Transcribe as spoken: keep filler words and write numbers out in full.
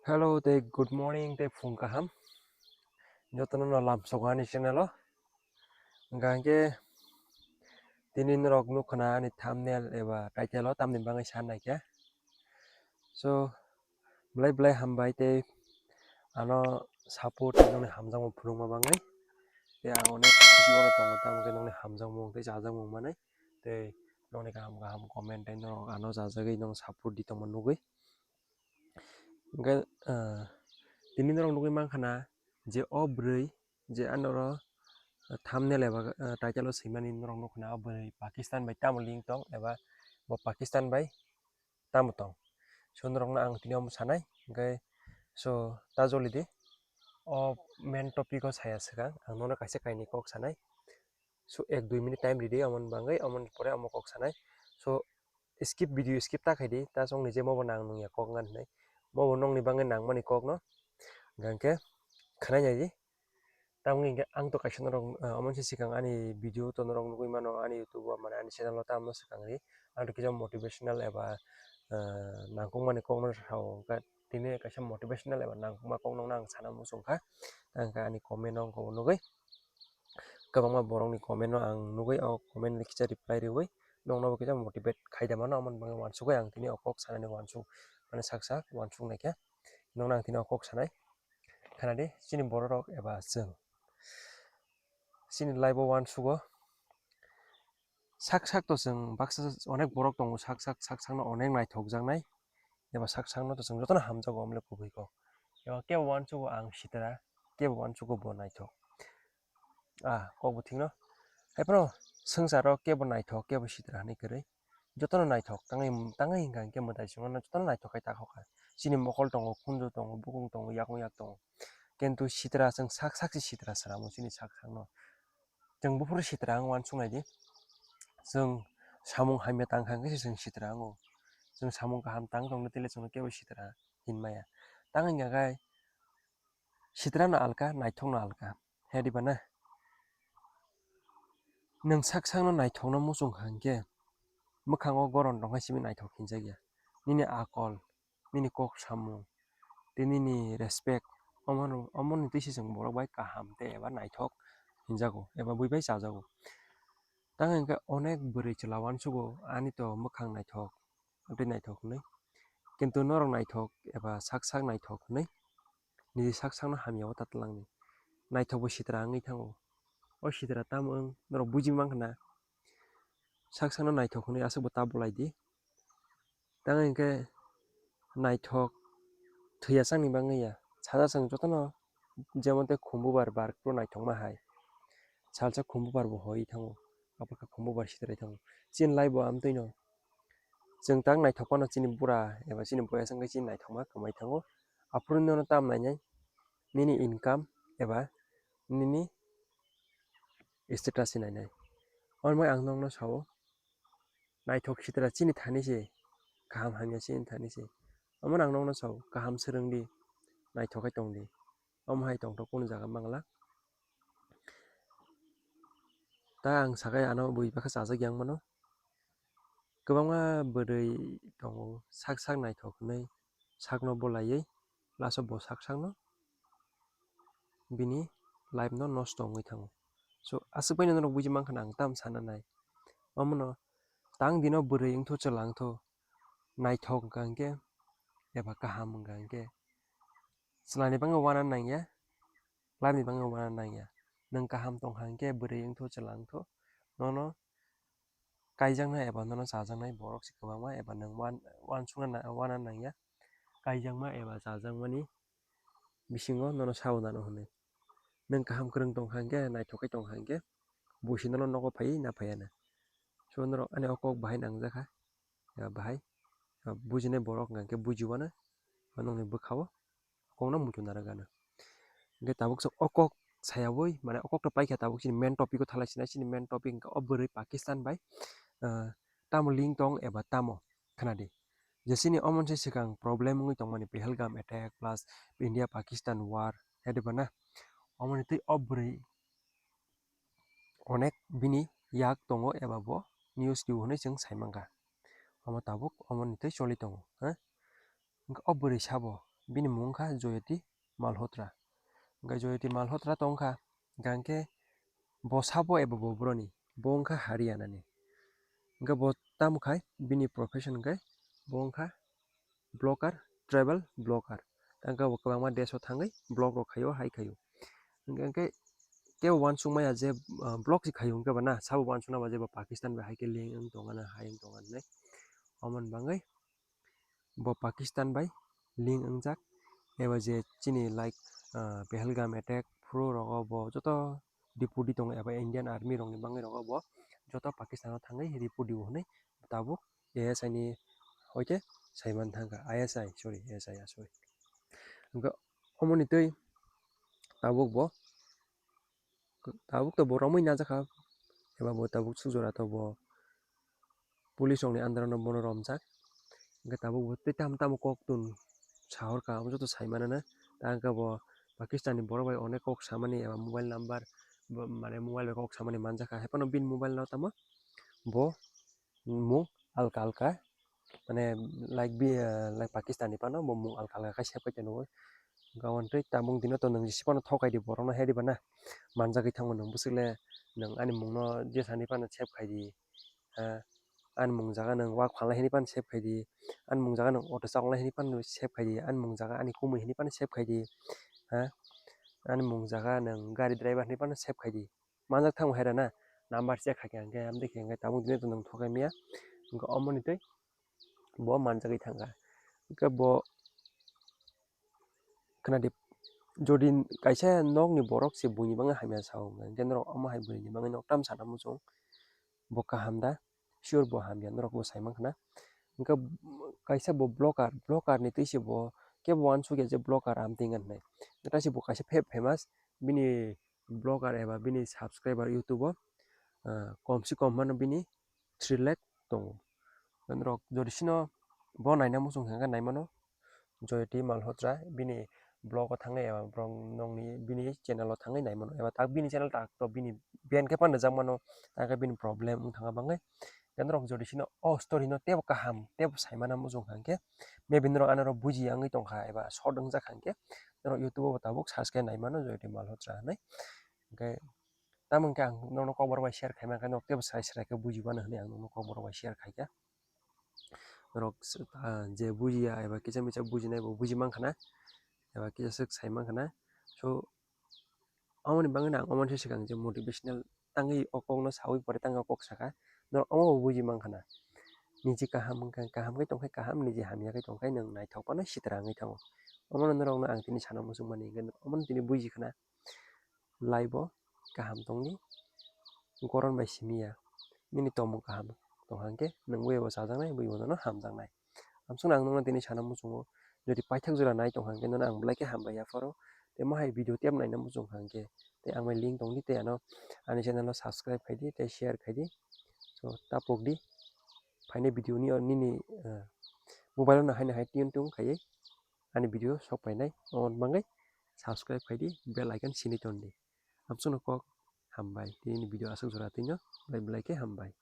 Hello tei good morning tei phung kaham. Jotono no lamsogo ani channel o. Hwnkha hwnkhe tini norok nukha na ani thumbnail eba title o tamni bagwi sa naikha. So, belai belai hambai tei ano support tei nokni hamjakmung phunukma bagwi. Tei ang onek khisi bono tongo, tamo khe nokni hamjakmung tei chajakmung manwi. Tei nokni kaham kaham comment tei norok ano chajagwi nokno support di tongma nugwi. Hwnkhe, ah, tini norok nugwi mankha na je o bwrwi je ano oro thumbnail eba, ah, title o swimani norok nukha na o bwrwi Pakistan bai tamo link tong eba bo Pakistan bai tamo tong. So norokno ang tini omo sanai, hwnkhe so ta joli di o main topic o saya swkang ang nono kaisa kainwi kok sanai. So ek dui minute time ridi, omoni bagwi omoni pore omo kok sanai. So skip video skip ta khaidi, ta chwng ni je mobo nang nung ya kok ngan hinai, mobo nokni bagwi nangmani kok no. Hwnkhe khwnai naidi. Tamoni hwnkhe ang to kaisa norok, ah, omo se swkang ani video to norok nugwi mano ani YouTube o mane ani channel o tamo swkang ri. Ang to kisa motivational eba, ah, nangkukmani kok no sao, hwnkhe tini kaisa motivational eba nangkukma kok no ang sana muchung kha. Hwnkhe ani comment o wngkha bo nugwi. Kwbangma borokni comment no ang nugwi, o comment ni kisa reply riwi nokno bo kisa motivate khai da mano, amoni bagwi uansugwi ang tini o kok sanani uansuk mane sak sak uansuk naikha. Nokno ang tini o kok sanai. Khanadi, chini borok rok eba chwng chini life o uansugo sak sak to chwng baksa onek borok tongo, sak sak sak sak no onek naithok jaknai eba sak sak no to chwng jotono hamjago, omo le kubui kok. Eba kebo uansugo ang sitra, kebo uansugo bo naithok. Ah, kok bo thik no. Hai phano swngcharo kebo naithok, kebo sitra hinwi kwrwi. Jotono naithok, tangwi, tangwi hwnkha hwnkhe mwtai songno jotono naithok khai ta kha. Chini mokol tongo, khunju tongo, bukung tongo, yakung yak tongo. Kintu sitra chwng sak sak se sitra swnamo chini sak sak no. Chwng buphuru sitra wng uansuk nai di. Chwng samung hamya tang kha hwnkhe se chwng sitra wngo. Chwng samung kaham tang tongna tile chwngno kebo sitra hin maya. Tang wngya khai sitra no alka, naithok no alka. He diba na? Nwng sak sakno naithokno muchung kha hwnkhe, mwkhango goron tongkha simi naithok hinjakya. Nini akol, nini kok samung, tei nini respect, omono, omoni twi se chwng borok bai kaham tei eba naithok hinjago, eba bui bai chajago. Tang hwnkhe onek bwrwi chwla uansugo, ani to mwkhang naithok, tei naithok hinwi. Kintu norok naithok eba sak sak naithok hinwi, nini sak sakno hamya o ta twlangni. Naithok bo sitra wngwi thango. O sitra tamo wng, norok buji mankha na. Sak sakno naithok hinwi aswk bo ta bolai di. Tang hwnkhe naithok thwiya changni bagwi ya. Sajak chwng jotono jemon tei khumbubar bar phuru naithokma hai. Salsa khumbubar bo hoi thango. Aboni khe khumbubar sitra thango. Chini life bo amtwi no. Chwng tak naithok phano chini bura eba chini boyas wngkhe chini naithokma kwmai thango. Aphuru nono tam nainai nini income eba nini status se nainai. Omo ang nokno sao, naithok sitra chini thani se, kaham hamya chini thani se. Omo ang nokno sao, kaham swrwng di, naithok khe tong di. Omo hai tongthok kunu jaga mangla. Ta ang sakai ano bui bakha chajak yang mano. Kwbangma bwrwi tongo sak sak naithok hinwi sakno bolaiwi last o bo sak sakno bini life no nosto wngwi thango. So aswk bai no norok buji mankha na ang tam sana nai. Omono tang dino bwrwi wngthu chwla wngthu naithok wngkha hwnkhe eba kaham wngkha hwnkhe chwlani bagwi uana nangya, life ni bagwi uana nangya. Nwng kaham tongkha hwnkhe bwrwi wngthu chwla wngthu nono kaijaknai eba nono chajaknai borok se kwbangma eba nwng uan-, uansukna na-, uana nangya. Kaijakma eba chajakmani bisingo nono sao nano hwnwi. Nwng kaham kwrwng tongkha hwnkhe, naithok khe tongkha hwnkhe, buisi nono nogo phaiwi na phaiya na. So norok ani o kok bahai nangjakha, eba bahai, eba bujinai borok hwnkha hwnkhe bujiwano, nokni bwkhao. Kokno muchung narwk gana. Hwnkhe tabuk chwng o kok sayawi, mane o kokno paikha tabuk chini main topic o thalai sinai, chini main topic hwnkhe o bwrwi Pakistan bai, ah, tamo link tong eba tamo khnadi. Jesini omonse swkang problem wngwi tongmani Pahalgam attack plus India Pakistan war, hede bana? Omoni twi o bwrwi onek bini yak tongo eba bo news rw hwnwi chwng sai mankha. Omo tabuk omoni twi choli tongo, ha? Hwnkhe o bwrwi sabo, bini mung wngkha Jayoti Malhotra. Hwnkhe Jayoti Malhotra tongkha, hwnkhe bo sabo eba bo boroni, bo wngkha Haryana ni. Hwnkhe bo tamo khai bini profession hwnkhe bo wngkha blogger, travel blogger. Tangkhe bo kwbangma desh o thangwi vlog rok khaio, hai khaio. Hwnkhe kebo uansukmaya je, ah, vlog se khaio hwnkhe ba na, sabo uansukna ba je bo Pakistan bai hai khe link wng tongana, hai wng tongana hinwi. Omoni bagwi bo Pakistan bai link wngjak, eba je chini like, ah, Pahalgam attack phuru rogo bo joto deputy tongo eba Indian army rokni bagwi rogo bo joto Pakistan o thangwi deputy o hinwi tabuk A S I ni hoite saiman thangkha, I S I, sorry, A S I, ah, sorry. Hwnkhe omoni twi tabuk bo, tabuk to bo romwi najakha, eba bo tabuk suk jora to bo police rokni under o bono romjak. Hwnkhe tabuk bo tei tamo tamo kok tun sahorkha, abo joto saimanana. Tangkhe bo Pakistan ni borok bai onek kok samani eba mobile number, bo, mane mobile bai kok samani manjakha. Haiphano bini mobile no tamo bo mung alka alka, mane like bi, ah, like Pakistan ni phano bo mung alka alka khe save khai tongo. Hwnkhe aboni twi tabuk dino to nwng jesi phano thokai di borok no, hai di ba na? Manjagwi thango nwng bwswk le, nwng ani mung no jesani phano save khai di. Ha, ani mung jaga nwng wak phalnai hinwi phano save khai di, ani mung jaga nwng auto chaklai hinwi phano save khai di, ani mung jaga ani kumui hinwi phano save khai di, ha, ani mung jaga nwng gari driver hinwi phano save khai di. Manjak thango hai rana, number check khai khe hwnkhe, amtwi khe hwnkhe tabuk dino to nwng thokai maya, hwnkhe omoni twi bo manjagwi thangkha. Hwnkhe bo khna di, jodi kaisa nokni borok se buini bagwi hamya sao, hwnkhe norok omo hai buini bagwi nok tam sana muchung, bo kaham da? Sure bo hamya, norok bo sai mankha na. Hwnkhe kaisa bo blogger, blogger ni twi se bo kebo uansukya je blogger amtwi wngya hinwi. Naithe se bo kaisa fa-, famous, bini blogger eba bini subscriber YouTube o, ah, kom se kom mano bini three lakh tongo. Norok jodi sino bo naina muchung khe hwnkhe naimano, Jayoti Malhotra bini blog o thangwi eba borok nokni bini channel o thangwi naimano, eba tak bini channel tak to bini ban khe phano rijak mano, tak khe bini problem wng thangma bagwi. Hwnkhe norok jodi sino o story no teibo kaham teibo saimana muchung kha hwnkhe, maybe norok ano rok bujiya wngwi tongkha eba short wngjak kha hwnkhe, norok YouTube o bo tabuk search khe naimano Jayoti Malhotra hinwi. Hwnkhe tamo hwnkhe ang nokno kokborok bai share khaima khe nok teibo sai srai khe buji mano hinwi ang nokno kokborok bai share khaikha. Norok, ah, je bujiya eba kisa misa bujinai bo buji mankha na, eba kisa swk sai mankha na. So, aboni bagwi no ang omo se swkang je motivational tangwi o kokno sawi pore tangwi o kok sakha, norok omo bo buji mankha na. Niji kaham wngkha, kaham khe tongkhe kaham, niji hamya khe tongkhe nwng naithok phano sitra wngwi thango. Omono norokno ang tini sana muchung mani hwnkhe omono tini buji khna. Life o kaham tongdi, goron bai simi ya. Nini tongmung kaham tong hwnkhe nwng buibo chajaknai, buibo nono hamjaknai. Amsukno ang nokno tini sana muchungo, jodi paithak jora nai tong hwnkhe nono ang belai khe hambai ya phoro. Tei mohai video tei naina muchung hwnkhe, tei ang bai link tongdi, tei ano ani channel o subscribe khaidi tei share khaidi. So, ta pokdi. Phainai video ni o nini, eh, mobile o no haino hai tune tune khaiwi ani video sok phainai. Aboni bagwi subscribe khaidi, bell icon sini tondi. Amsukno kok hambai. Tini video aswk jora tino belai belai khe hambai.